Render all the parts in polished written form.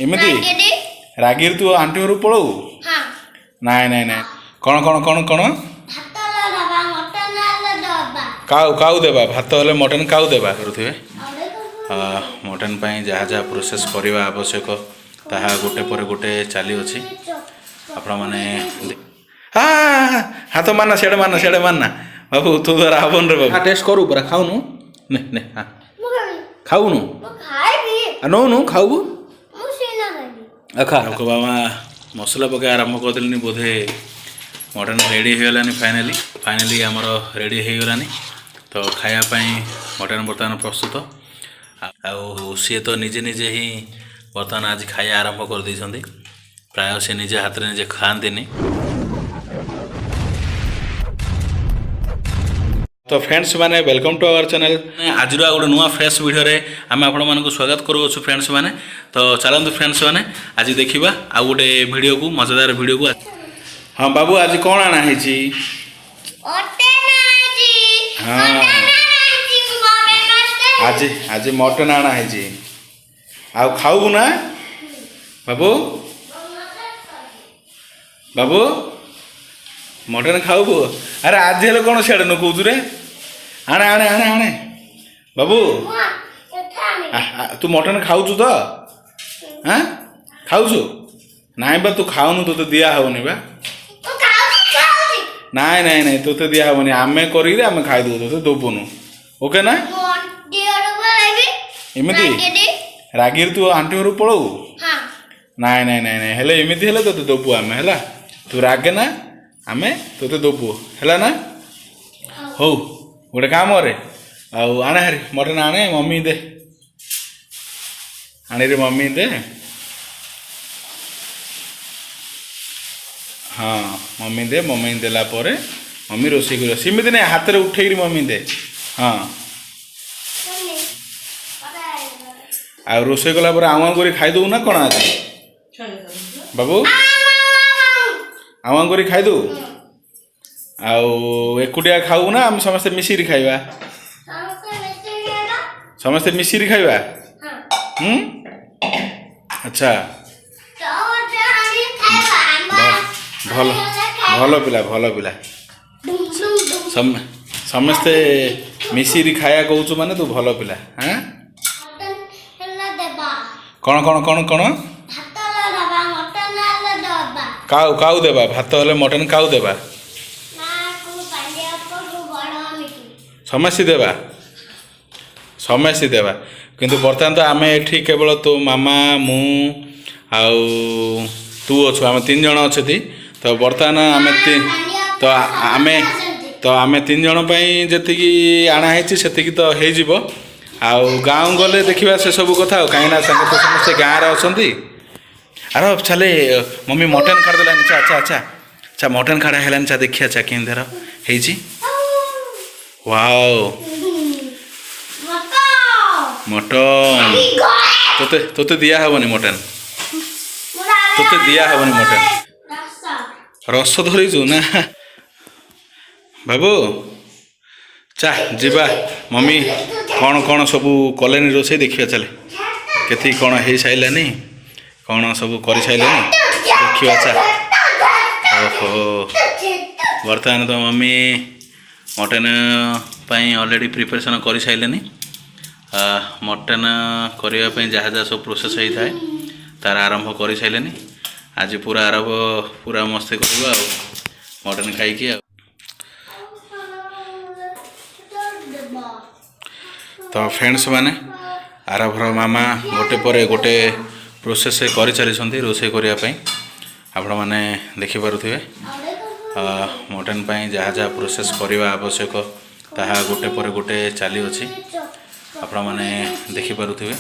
ଏମିତି ରାଗିରେ ତୁ ଆଣ୍ଟି ଘରକୁ ପଳଉ? ନାଇଁ ନାଇଁ ନାଇଁ, କ'ଣ କ'ଣ କ'ଣ କ'ଣ? କାଉ କାଉ ଦେବା, ଭାତ ହେଲେ ମଟନ୍ କାଉ ଦେବା କରୁଥିବେ। ମଟନ୍ ପାଇଁ ଯାହା ଯାହା ପ୍ରୋସେସ୍ କରିବା ଆବଶ୍ୟକ ତାହା ଗୋଟେ ପରେ ଗୋଟେ ଚାଲିଅଛି। ଆପଣମାନେ ହାତ ମାରନା, ସିଆଡ଼େ ମାରନା, ସିଆଡ଼େ ମାରନା। ବାବୁ, ତୁ ତ ରାବଣ ରେ ବାବୁ। ଟେଷ୍ଟ କରୁ ପରା, ଖାଉନୁ? ନେ ନେ, ଖାଉନୁ? ନଉନୁ, ଖାଉବୁ? ଖା। ବାବା ମସଲା ପକାଇ ଆରମ୍ଭ କରିଦେଲିନି, ବୋଧେ ମଟନ୍ ରେଡ଼ି ହେଇଗଲାନି। ଫାଇନାଲି ଫାଇନାଲି ଆମର ରେଡ଼ି ହେଇଗଲାନି। ତ ଖାଇବା ପାଇଁ ମଟନ୍ ବର୍ତ୍ତମାନ ପ୍ରସ୍ତୁତ। ଆଉ ସିଏ ତ ନିଜେ ନିଜେ ହିଁ ବର୍ତ୍ତମାନ ଆଜି ଖାଇବା ଆରମ୍ଭ କରିଦେଇଛନ୍ତି। ପ୍ରାୟ ସେ ନିଜେ ହାତରେ ନିଜେ ଖାଆନ୍ତିନି। ତ ଫ୍ରେଣ୍ଡସ୍ ମାନେ, welcome to our channel. ଆଜିର ଆଉ ଗୋଟେ ନୂଆ ଫ୍ରେଶ୍ ଭିଡ଼ିଓରେ ଆମେ ଆପଣମାନଙ୍କୁ ସ୍ୱାଗତ କରୁଅଛୁ ଫ୍ରେଣ୍ଡସ୍ ମାନେ। ତ ଚାଲନ୍ତୁ ଫ୍ରେଣ୍ଡସ୍ ମାନେ, ଆଜି ଦେଖିବା ଆଉ ଗୋଟେ ଭିଡ଼ିଓକୁ, ମଜାଦାର ଭିଡ଼ିଓକୁ। ହଁ ବାବୁ, ଆଜି କ'ଣ ଆଣା ହେଇଛି? ହଁ, ଆଜି ଆଜି ମଟନ୍ ଆଣା ହେଇଛି। ଆଉ ଖାଉବୁ ନା ବାବୁ? ବାବୁ, ମଟନ୍ ଖାଉବୁ? ଆରେ, ଆଜି ହେଲେ କ'ଣ ସିଆଡ଼େ ନ କହୁଛୁ ରେ? ଆଣେ ଆଣେ ଆଣେ ଆଣେ ବାବୁ। ତୁ ମଟନ୍ ଖାଉଛୁ ତ? ଆଁ, ଖାଉଛୁ? ନାଇଁ ବା, ତୁ ଖାଉନୁ, ତୋତେ ଦିଆ ହେବନି ବା। ନାଇଁ ନାଇଁ ନାଇଁ, ତୋତେ ଦିଆ ହେବନି। ଆମେ କରିକିରି ଆମେ ଖାଇଦେବୁ, ତୋତେ ଦେବୁନୁ। ଓକେ ନା? ଏମିତି ରାଗିରେ ତୁ ଆଣ୍ଟି ଘରକୁ ପଳଉ? ନାଇଁ ନାଇଁ ନାଇଁ ନାଇଁ, ହେଲେ ଏମିତି ହେଲେ ତୋତେ ଦେବୁ ଆମେ। ହେଲା, ତୁ ରାଗେ ନା, ଆମେ ତୋତେ ଦେବୁ, ହେଲା ନା? ହଉ, ଗୋଟେ କାମ କରେ, ଆଉ ଆଣେ ହାରି ମଟନ୍ ଆଣେ, ମମି ଦେ, ଆଣିରେ ମମି ଦେ। ହଁ, ମମି ଦେ। ମମି ଦେଲା ପରେ ମମି ରୋଷେଇ କରିବ। ସେମିତି ନାଇଁ, ହାତରେ ଉଠେଇକିରି ମମି ଦେ। ହଁ, ଆଉ ରୋଷେଇ କଲା ପରେ ଆଉଁ ଆଉଁ କରି ଖାଇଦେବୁ ନା କ'ଣ ଆଜି ବାବୁ? ଆଉଁ ଆଉଁ କରି ଖାଇଦେବୁ? ଆଉ ଏକୁଟିଆ ଖାଉ ନା ଆମେ ସମସ୍ତେ ମିଶିକିରି ଖାଇବା? ସମସ୍ତେ ମିଶିକିରି ଖାଇବା। ହୁଁ, ଆଚ୍ଛା, ଭଲ ଭଲ ପିଲା, ଭଲ ପିଲା। ସମସ୍ତେ ମିଶିକିରି ଖାଇବା କହୁଛୁ ମାନେ ତୁ ଭଲ ପିଲା। ହଁ, କ'ଣ କ'ଣ କ'ଣ କ'ଣ? କାଉ କାଉ ଦେବା, ଭାତ ହେଲେ ମଟନ୍ କାଉ ଦେବା? ସମସ୍ତେ ଦେବା, ସମସ୍ତେ ଦେବା। କିନ୍ତୁ ବର୍ତ୍ତମାନ ତ ଆମେ ଏଠି କେବଳ ତୋ ମାମା, ମୁଁ ଆଉ ତୁ ଅଛୁ, ଆମେ ତିନି ଜଣ ଅଛନ୍ତି। ତ ବର୍ତ୍ତମାନ ଆମେ ତ ଆମେ ତ ଆମେ ତିନି ଜଣ ପାଇଁ ଯେତିକି ଆଣା ହେଇଛି ସେତିକି ତ ହେଇଯିବ। ଆଉ ଗାଁକୁ ଗଲେ ଦେଖିବା ସେସବୁ କଥା। ଆଉ କାହିଁକିନା ତାଙ୍କ ତ ସମସ୍ତେ ଗାଁରେ ଅଛନ୍ତି। ଆରେ ଚାଲେ, ମମି ମଟନ୍ କାଢ଼ିଦେଲାନି। ଚା ଚା ଚା ଚା, ମଟନ୍ କାଢ଼ା ହେଲାନି। ଚା ଦେଖିବା, ଚା କେମିତି ତାର ହେଇଛି। Wow, mutton! ତୋତେ ତୋତେ ଦିଆ ହେବନି ମଟନ୍, ତୋତେ ଦିଆ ହେବନି ମଟନ୍। ରସ ଧରିଛୁ ନା ବାବୁ? ଚା ଯିବା, ମମି କ'ଣ କ'ଣ ସବୁ କଲେନି ରୋଷେଇ ଦେଖିବା। ଚାଲେ, କେତିକି କ'ଣ ହେଇସାରିଲାନି, କ'ଣ ସବୁ କରିସାରିଲେନି ଦେଖିବା ଚା। ଓହୋ, ବର୍ତ୍ତମାନ ତ ମମି ମଟନ୍ ପାଇଁ ଅଲରେଡ଼ି ପ୍ରିପାରେସନ୍ କରିସାରିଲେନି। ମଟନ୍ କରିବା ପାଇଁ ଯାହା ଯାହା ସବୁ ପ୍ରୋସେସ୍ ହେଇଥାଏ ତାର ଆରମ୍ଭ କରିସାରିଲେନି। ଆଜି ପୁରା ଆରମ୍ଭ, ପୁରା ମସ୍ତି କରିବା ଆଉ ମଟନ୍ ଖାଇକି। ଆଉ ତ ଫ୍ରେଣ୍ଡସ୍ ମାନେ, ଆରଭର ମାମା ଗୋଟେ ପରେ ଗୋଟେ ପ୍ରୋସେସ୍ କରିଚାଲିଛନ୍ତି ରୋଷେଇ କରିବା ପାଇଁ। ଆପଣମାନେ ଦେଖିପାରୁଥିବେ, ମଟନ୍ ପାଇଁ ଯାହା ଯାହା ପ୍ରୋସେସ୍ କରିବା ଆବଶ୍ୟକ ତାହା ଗୋଟେ ପରେ ଗୋଟେ ଚାଲିଅଛି। ଆପଣମାନେ ଦେଖିପାରୁଥିବେ,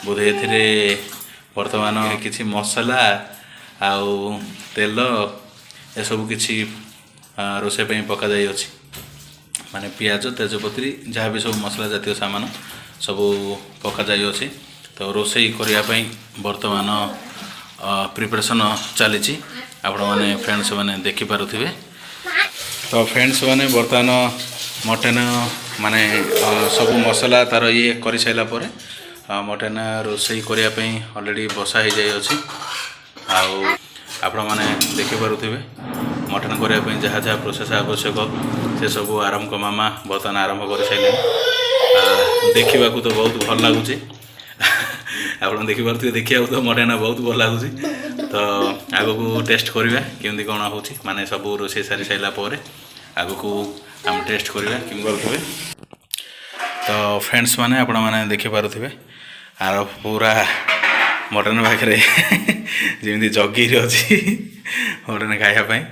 ବୋଧେ ଏଥିରେ ବର୍ତ୍ତମାନ କିଛି ମସଲା ଆଉ ତେଲ ଏସବୁ କିଛି ରୋଷେଇ ପାଇଁ ପକାଯାଇଅଛି। ମାନେ ପିଆଜ, ତେଜପତ୍ରୀ, ଯାହା ବି ସବୁ ମସଲା ଜାତୀୟ ସାମାନ ସବୁ ପକାଯାଇଅଛି। ତ ରୋଷେଇ କରିବା ପାଇଁ ବର୍ତ୍ତମାନ ପ୍ରିପାରେସନ୍ ଚାଲିଛି। ଆପଣମାନେ ଫ୍ରେଣ୍ଡସ୍ ମାନେ ଦେଖିପାରୁଥିବେ। ତ ଫ୍ରେଣ୍ଡସ୍ ମାନେ, ବର୍ତ୍ତମାନ ମଟନ୍ ମାନେ ସବୁ ମସଲା ତାର ଇଏ କରିସାରିଲା ପରେ ମଟନ୍ ରୋଷେଇ କରିବା ପାଇଁ ଅଲରେଡ଼ି ବସା ହେଇଯାଇଅଛି। ଆଉ ଆପଣମାନେ ଦେଖିପାରୁଥିବେ, ମଟନ୍ କରିବା ପାଇଁ ଯାହା ଯାହା ପ୍ରୋସେସ୍ ଆବଶ୍ୟକ, ସେସବୁ ଆରମ୍ଭ ମାମା ବର୍ତ୍ତମାନ ଆରମ୍ଭ କରିସାରିଲେଣି। ଦେଖିବାକୁ ତ ବହୁତ ଭଲ ଲାଗୁଛି। ଆପଣ ଦେଖିପାରୁଥିବେ, ଦେଖିବାକୁ ତ ମଟନ୍ ବହୁତ ଭଲ ଲାଗୁଛି। ତ ଆଗକୁ ଟେଷ୍ଟ କରିବା କେମିତି କ'ଣ ହେଉଛି। ମାନେ ସବୁ ରୋଷେଇ ସାରି ସାରିଲା ପରେ ଆଗକୁ ଆମେ ଟେଷ୍ଟ କରିବା କେମିତି କରୁଥିବେ। ତ ଫ୍ରେଣ୍ଡସ୍ ମାନେ, ଆପଣମାନେ ଦେଖିପାରୁଥିବେ, ଆର ପୁରା ମଟନ୍ ପାଖରେ ଯେମିତି ଜଗିକି ଅଛି ମଟନ୍ ଖାଇବା ପାଇଁ।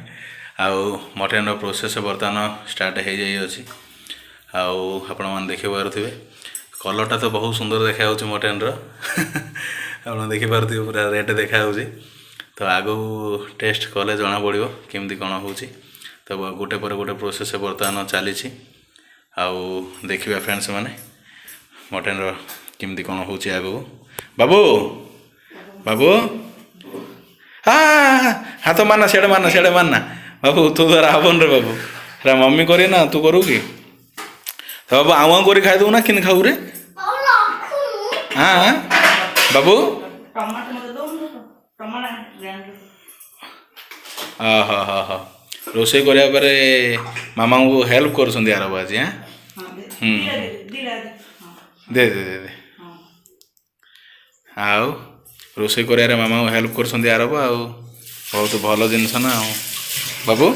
ଆଉ ମଟନ୍ର ପ୍ରୋସେସ୍ ବର୍ତ୍ତମାନ ଷ୍ଟାର୍ଟ ହେଇଯାଇଅଛି। ଆଉ ଆପଣମାନେ ଦେଖିପାରୁଥିବେ, କଲର୍ଟା ତ ବହୁତ ସୁନ୍ଦର ଦେଖାଯାଉଛି ମଟନ୍ର। ଆପଣ ଦେଖିପାରୁଥିବେ, ପୁରା ରେଡ୍ ଦେଖାଯାଉଛି। ତ ଆଗକୁ ଟେଷ୍ଟ କଲେ ଜଣାପଡ଼ିବ କେମିତି କ'ଣ ହେଉଛି। ତ ଗୋଟେ ପରେ ଗୋଟେ ପ୍ରୋସେସ୍ ବର୍ତ୍ତମାନ ଚାଲିଛି। ଆଉ ଦେଖିବା ଫ୍ରେଣ୍ଡସ୍ ମାନେ, ମଟନ୍ର କେମିତି କ'ଣ ହେଉଛି ଆଗକୁ। ବାବୁ, ବାବୁ, ହା, ହାତ ମାରନା, ସିଆଡ଼େ ମାରନା, ସିଆଡ଼େ ମାରନା। ବାବୁ, ତୁ ଦ୍ୱାରା ହବନି ରେ ବାବୁ। ସେଟା ମମି କରେ ନା, ତୁ କରୁ କି? ତ ବାବୁ, ଆଉଁ ଆଉଁ କରି ଖାଇଦେବୁ ନା କେମିତି ଖାଉ ରେ? ହଁ ବାବୁ। ଟମାଟୋ ମୋତେ ଦଉନୁ, ଟମାଟୋ ଗ୍ରାଇଣ୍ଡର। ଓହୋ ହୋ ହୋ, ରୋଷେଇ କରିବା ପରେ ମାମାଙ୍କୁ ହେଲ୍ପ କରୁଛନ୍ତି ଆରବ ଆଜି। ଆଁ। ହଁ। ହୁଁ। ଦିଟା ଦେ, ଦିଟା ଦେ, ହଁ। ଦେ ଦେ ଦେ ଦେ। ହଁ। ଆଉ ରୋଷେଇ କରିବାରେ ମାମାଙ୍କୁ ହେଲ୍ପ କରୁଛନ୍ତି ଆରବ। ଆଉ ବହୁତ ଭଲ ଜିନିଷ ନା ଆଉ ବାବୁ।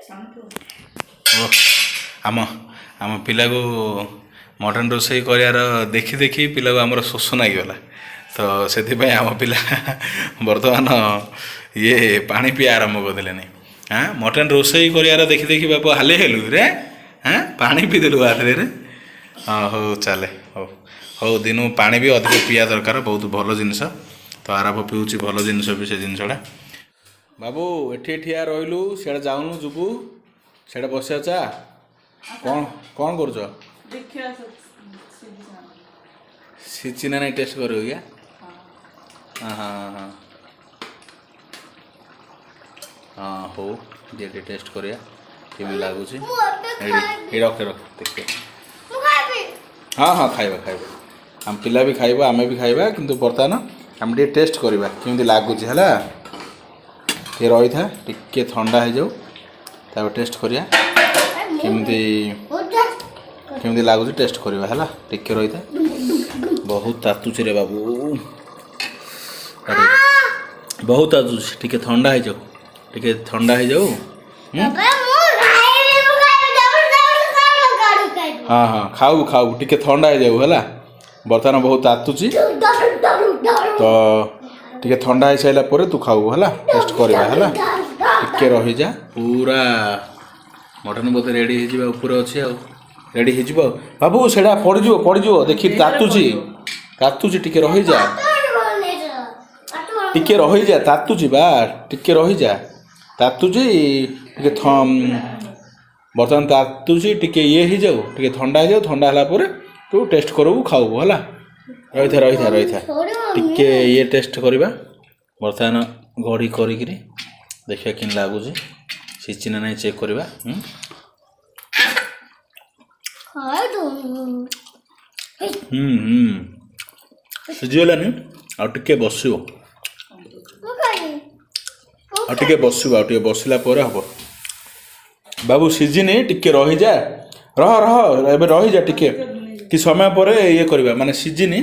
ଟମାଟୋ। ଓ, ଆମ ପିଲାକୁ ମଟନ୍ ରୋଷେଇ କରିବାର ଦେଖି ଦେଖି ପିଲାକୁ ଆମର ଶୋଷ ଲାଗିଗଲା। ତ ସେଥିପାଇଁ ଆମ ପିଲା ବର୍ତ୍ତମାନ ଇଏ ପାଣି ପିଇବା ଆରମ୍ଭ କରିଦେଲେନି। ହାଁ, ମଟନ୍ ରୋଷେଇ କରିବାର ଦେଖି ଦେଖି ବାବୁ ହାଲି ହେଲୁ ରେ। ହାଁ, ପାଣି ପିଇଦେଲୁ ବାହାରେ। ହଁ, ହଉ ଚାଲେ। ହଉ ହଉ, ଦିନକୁ ପାଣି ବି ଅଧିକ ପିଇବା ଦରକାର, ବହୁତ ଭଲ ଜିନିଷ। ତ ଆରବ ପିଉଛି, ଭଲ ଜିନିଷ ବି ସେ ଜିନିଷଟା। ବାବୁ, ଏଠି ଠିଆ ରହିଲୁ, ସିଆଡ଼େ ଯାଉନୁ, ଯିବୁ ସିଆଡ଼େ ବସିବା। ଚା କ'ଣ କ'ଣ କରୁଛ? ଦେଖିବା। ସିଝି ନା ନାଇଁ ଟେଷ୍ଟ କରିବ କି? ହଁ ହଁ, ହଉ ଦିଅ, ଟିକେ ଟେଷ୍ଟ କରିବା କେମିତି ଲାଗୁଛି। ଏଇଠି ଏଇ ରଖେ ରଖେ, ଦେଖିବା। ହଁ ହଁ, ଖାଇବା ଖାଇବା। ଆମ ପିଲା ବି ଖାଇବ, ଆମେ ବି ଖାଇବା। କିନ୍ତୁ ବର୍ତ୍ତମାନ ଆମେ ଟିକେ ଟେଷ୍ଟ କରିବା କେମିତି ଲାଗୁଛି। ହେଲା, ଟିକେ ରହିଥା, ଟିକେ ଥଣ୍ଡା ହେଇଯାଉ, ତାପରେ ଟେଷ୍ଟ କରିବା କେମିତି କେମିତି ଲାଗୁଛି। ଟେଷ୍ଟ କରିବା ହେଲା, ଟିକେ ରହିଥା। ବହୁତ ତାତୁଛି ରେ ବାବୁ। ଆରେ, ବହୁତ ତାତୁଛି। ଟିକେ ଥଣ୍ଡା ହେଇଯାଉ, ଟିକେ ଥଣ୍ଡା ହେଇଯାଉ, ହୁଁ? ହଁ ହଁ, ଖାଉ ଖାଉ, ଟିକେ ଥଣ୍ଡା ହେଇଯାଉ। ହେଲା, ବର୍ତ୍ତମାନ ବହୁତ ତାତୁଛି। ତ ଟିକେ ଥଣ୍ଡା ହେଇସାରିଲା ପରେ ତୁ ଖାଉ। ହେଲା, ଟେଷ୍ଟ କରିବା। ହେଲା, ଟିକେ ରହିଯା। ପୁରା ମଟନ୍ ବୋଧେ ରେଡ଼ି ହେଇଯିବା ଉପରେ ଅଛି। ଆଉ ରେଡ଼ି ହେଇଯିବ। ଆଉ ବାବୁ, ସେଇଟା ପଡ଼ିଯିବ, ପଡ଼ିଯିବ। ଦେଖି, ତାତୁଛି, ତାତୁଛି। ଟିକେ ରହିଯା, ଟିକେ ରହିଯା। ତାତୁଛି ବା, ଟିକେ ରହିଯା। ତାତୁଛି ଟିକେ। ବର୍ତ୍ତମାନ ତାତୁଛି, ଟିକେ ଇଏ ହେଇଯାଉ, ଟିକେ ଥଣ୍ଡା ହେଇଯାଉ। ଥଣ୍ଡା ହେଲା ପରେ ତୁ ଟେଷ୍ଟ କରିବୁ, ଖାଉବୁ। ହେଲା, ରହିଥା ରହିଥା ରହିଥା, ଟିକେ ଇଏ ଟେଷ୍ଟ କରିବା। ବର୍ତ୍ତମାନ ଗଡ଼ି କରିକିରି ଦେଖିବା କେମିତି ଲାଗୁଛି, ସିଝି ନା ନାହିଁ ଚେକ୍ କରିବା, ହୁଁ? ହୁଁ, ସିଝିଗଲାନି। ଆଉ ଟିକେ ବସିବ, ଆଉ ଟିକେ ବସିବ। ଆଉ ଟିକେ ବସିଲା ପରେ ହବ। ବାବୁ, ସିଝିନି, ଟିକେ ରହିଯା। ରହ ରହ, ଏବେ ରହିଯା ଟିକେ। କିଛି ସମୟ ପରେ ଇଏ କରିବା। ମାନେ ସିଝିନି,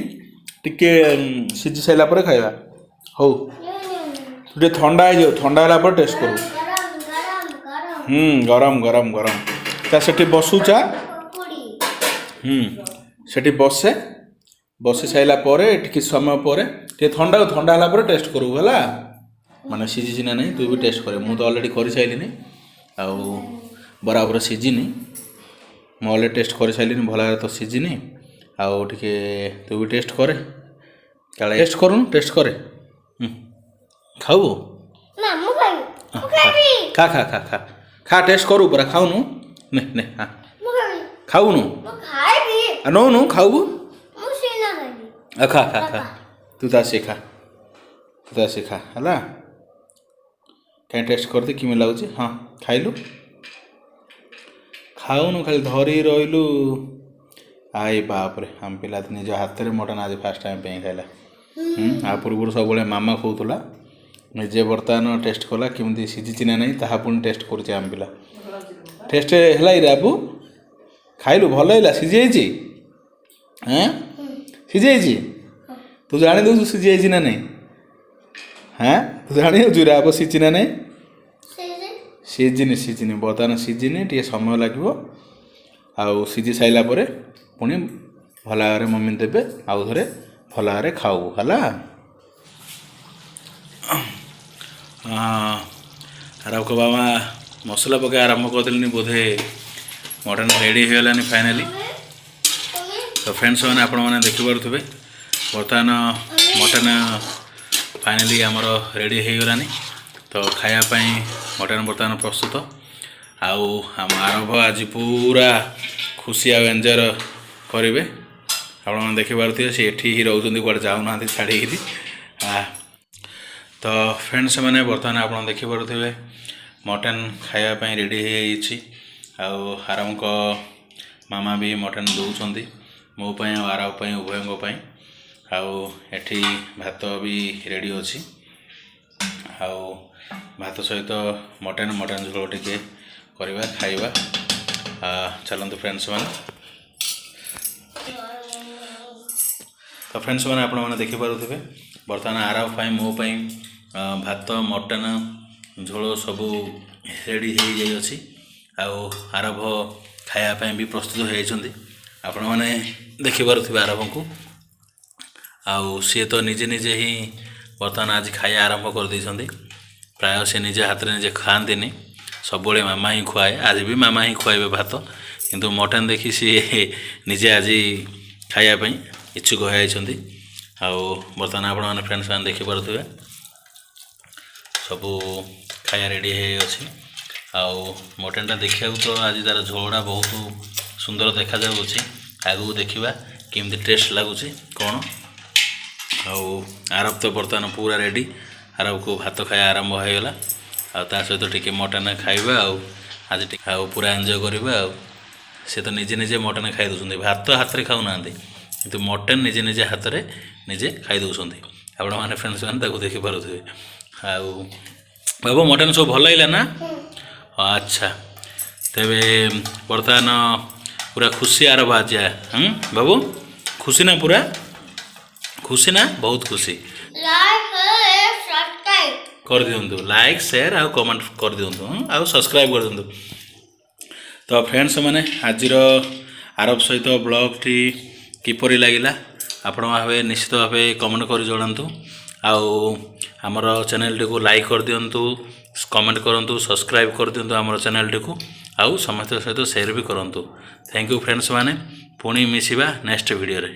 ଟିକେ ସିଝି ସାରିଲା ପରେ ଖାଇବା। ହଉ, ଟିକେ ଥଣ୍ଡା ହେଇଯାଉ। ଥଣ୍ଡା ହେଲା ପରେ ଟେଷ୍ଟ କରୁ। ହୁଁ, ଗରମ ଗରମ ଗରମ। ତା ସେଠି ବସୁ ଚା। ସେଠି ବସେ। ବସି ସାରିଲା ପରେ, ଟିକେ ସମୟ ପରେ, ଟିକେ ଥଣ୍ଡା ଥଣ୍ଡା ହେଲା ପରେ ଟେଷ୍ଟ କରିବୁ। ହେଲା, ମାନେ ସିଝିଛି ନା ନାହିଁ ତୁ ବି ଟେଷ୍ଟ କରିବୁ। ମୁଁ ତ ଅଲରେଡ଼ି କରିସାରିଲିନି। ଆଉ ବରାବର ସିଝିନି। ମୁଁ ଅଲରେଡ଼ି ଟେଷ୍ଟ କରିସାରିଲିନି, ଭଲ ଭାବରେ ତ ସିଝିନି। ଆଉ ଟିକେ ତୁ ବି ଟେଷ୍ଟ କରେ, କାଳେ ଟେଷ୍ଟ କରୁନୁ, ଟେଷ୍ଟ କରେ। ଖାଉ। ଖା ଖା ଖା ଖା ଖା, ଟେଷ୍ଟ କରୁ ପରା। ଖାଉନୁ, ନେ ନେ। ହଁ, ଖାଉନୁ। ନଉନୁ, ଖାଉବୁ। ଆ, ଖା ଖା ଖା। ତୁ ତା ସେ ଖା, ତୁ ତା ସେ ଖା। ହେଲା, କାହିଁ ଟେଷ୍ଟ କରିଦେ କେମିତି ଲାଗୁଛି। ହଁ, ଖାଇଲୁ। ଖାଉନୁ, ଖାଲି ଧରି ରହିଲୁ। I ବାପରେ, ଆମ ପିଲା ତ ନିଜ ହାତରେ ମଟନ୍ ଆଜି ଫାର୍ଷ୍ଟ ଟାଇମ୍ ପାଇଁ ଖାଇଲା। ଆ ପୂର୍ବରୁ ସବୁବେଳେ ମାମା ଖୋଉଥିଲା। ନିଜେ ବର୍ତ୍ତମାନ ଟେଷ୍ଟ କଲା, କେମିତି ସିଝିଛି ନା ନାହିଁ, ତାହା ପୁଣି ଟେଷ୍ଟ କରୁଛି ଆମ ପିଲା। ଟେଷ୍ଟ ହେଲା କି ଆବୁ? ଖାଇଲୁ, ଭଲ ହେଲା? ସିଝିଯାଇଛି? ହେଁ, ସିଝିଯାଇଛି? ତୁ ଜାଣି ଦେଉଛୁ ସିଝିଯାଇଛି ନା ନାହିଁ? ହେଁ, ତୁ ଜାଣି ଯାଉଛୁ ରେ ଆବୁ, ସିଝି ନା ନାହିଁ? ସିଝିନି, ସିଝିନି, ବର୍ତ୍ତମାନ ସିଝିନି, ଟିକେ ସମୟ ଲାଗିବ। ଆଉ ସିଝି ସାରିଲା ପରେ ପୁଣି ଭଲ ଭାବରେ ମମି ଦେବେ, ଆଉ ଥରେ ଭଲ ଭାବରେ ଖାଉ ହେଲା। ଆରବ ବାବା ମସଲା ପକାଇ ଆରମ୍ଭ କରିଦେଲେନି ବୋଧେ। ମଟନ୍ ରେଡ଼ି ହେଇଗଲାନି ଫାଇନାଲି। ତ ଫ୍ରେଣ୍ଡସ୍ ମାନେ, ଆପଣମାନେ ଦେଖିପାରୁଥିବେ, ବର୍ତ୍ତମାନ ମଟନ୍ ଫାଇନାଲି ଆମର ରେଡ଼ି ହେଇଗଲାନି। ତ ଖାଇବା ପାଇଁ ମଟନ୍ ବର୍ତ୍ତମାନ ପ୍ରସ୍ତୁତ। ଆଉ ଆମ ଆରବ ଆଜି ପୁରା ଖୁସି ଆଉ ଏନ୍ଜୟ କରିବେ। ଆପଣମାନେ ଦେଖିପାରୁଥିବେ, ସେ ଏଠି ହିଁ ରହୁଛନ୍ତି, କୁଆଡ଼େ ଯାଉନାହାନ୍ତି ଛାଡ଼ିକିରି। ତ ଫ୍ରେଣ୍ଡସ୍ ମାନେ, ବର୍ତ୍ତମାନ ଆପଣ ଦେଖିପାରୁଥିବେ, ମଟନ୍ ଖାଇବା ପାଇଁ ରେଡ଼ି ହେଇଯାଇଛି। ଆଉ ଆରବଙ୍କ ମାମା ବି ମଟନ୍ ଦେଉଛନ୍ତି ମୋ ପାଇଁ ଆଉ ଆରବ ପାଇଁ, ଉଭୟଙ୍କ ପାଇଁ। ଆଉ ଏଠି ଭାତ ବି ରେଡ଼ି ଅଛି। ଆଉ ଭାତ ସହିତ ମଟନ୍, ମଟନ୍ ଝୋଳ ଟିକେ କରିବା, ଖାଇବା। ଚାଲନ୍ତୁ ଫ୍ରେଣ୍ଡସ୍ ମାନେ। ତ ଫ୍ରେଣ୍ଡସ୍ ମାନେ, ଆପଣମାନେ ଦେଖିପାରୁଥିବେ, ବର୍ତ୍ତମାନ ଆରବ ପାଇଁ, ମୋ ପାଇଁ ଭାତ, ମଟନ୍ ଝୋଳ ସବୁ ରେଡ଼ି ହେଇଯାଇଅଛି। ଆଉ ଆରବ ଖାଇବା ପାଇଁ ବି ପ୍ରସ୍ତୁତ ହୋଇଯାଇଛନ୍ତି। ଆପଣମାନେ ଦେଖିପାରୁଥିବେ ଆରବଙ୍କୁ। ଆଉ ସିଏ ତ ନିଜେ ନିଜେ ହିଁ ବର୍ତ୍ତମାନ ଆଜି ଖାଇବା ଆରମ୍ଭ କରିଦେଇଛନ୍ତି। ପ୍ରାୟ ସେ ନିଜେ ହାତରେ ନିଜେ ଖାଆନ୍ତିନି, ସବୁବେଳେ ମାମା ହିଁ ଖୁଆଏ। ଆଜି ବି ମାମା ହିଁ ଖୁଆଇବେ ଭାତ, କିନ୍ତୁ ମଟନ୍ ଦେଖି ସିଏ ନିଜେ ଆଜି ଖାଇବା ପାଇଁ ଇଚ୍ଛୁକ ହୋଇଯାଇଛନ୍ତି। ଆଉ ବର୍ତ୍ତମାନ ଆପଣମାନେ ଫ୍ରେଣ୍ଡସ୍ ମାନେ ଦେଖିପାରୁଥିବେ, ସବୁ ଖାଇବା ରେଡ଼ି ହେଇଅଛି। ଆଉ ମଟନ୍ଟା ଦେଖିବାକୁ ତ ଆଜି ତା'ର ଝୋଳଟା ବହୁତ ସୁନ୍ଦର ଦେଖାଯାଉଅଛି। ଆଗକୁ ଦେଖିବା କେମିତି ଟେଷ୍ଟ ଲାଗୁଛି କ'ଣ। ଆଉ ଆରବ ତ ବର୍ତ୍ତମାନ ପୁରା ରେଡ଼ି। ଆରବକୁ ଭାତ ଖାଇବା ଆରମ୍ଭ ହେଇଗଲା। ଆଉ ତା ସହିତ ଟିକେ ମଟନ୍ ଖାଇବା ଆଉ ଆଜି ଟିକେ ଆଉ ପୁରା ଏନ୍ଜୟ କରିବା। ଆଉ ସେ ତ ନିଜେ ନିଜେ ମଟନ୍ ଖାଇ ଦେଉଛନ୍ତି। ଭାତ ହାତରେ ଖାଉନାହାନ୍ତି, କିନ୍ତୁ ମଟନ୍ ନିଜେ ନିଜେ ହାତରେ ନିଜେ ଖାଇ ଦେଉଛନ୍ତି। ଆପଣମାନେ ଫ୍ରେଣ୍ଡସ୍ ମାନେ ତାକୁ ଦେଖିପାରୁଥିବେ। ଆଉ ବାବୁ, ମଟନ୍ ସବୁ ଭଲ ଲାଗିଲା ନା? ଆଚ୍ଛା, ତେବେ ବର୍ତ୍ତମାନ ପୁରା ଖୁସି ଆରବ ଆଜି। ବାବୁ, ଖୁସି ନା? ପୁରା ଖୁସି ନା? ବହୁତ ଖୁସି? Like, share, subscribe. କରିଦିଅନ୍ତୁ, ଲାଇକ୍, ସେୟାର ଆଉ କମେଣ୍ଟ କରିଦିଅନ୍ତୁ, ଆଉ ସବସ୍କ୍ରାଇବ୍ କରିଦିଅନ୍ତୁ। ତ ଫ୍ରେଣ୍ଡସ୍ ମାନେ, ଆଜିର ଆରବ ସହିତ ବ୍ଲଗ୍ଟି କିପରି ଲାଗିଲା, ଆପଣ ଭାବେ ନିଶ୍ଚିତ ଭାବେ କମେଣ୍ଟ କରି ଜଣାନ୍ତୁ। ଆଉ ଆମର ଚ୍ୟାନେଲଟିକୁ ଲାଇକ୍ କରିଦିଅନ୍ତୁ, କମେଣ୍ଟ କରନ୍ତୁ, ସବସ୍କ୍ରାଇବ୍ କରିଦିଅନ୍ତୁ ଆମର ଚ୍ୟାନେଲଟିକୁ, ଆଉ ସମସ୍ତଙ୍କ ସହିତ ସେୟାର ବି କରନ୍ତୁ। Thank you friends ମାନେ, ପୁଣି ମିଶିବା ନେକ୍ସଟ ଭିଡ଼ିଓରେ।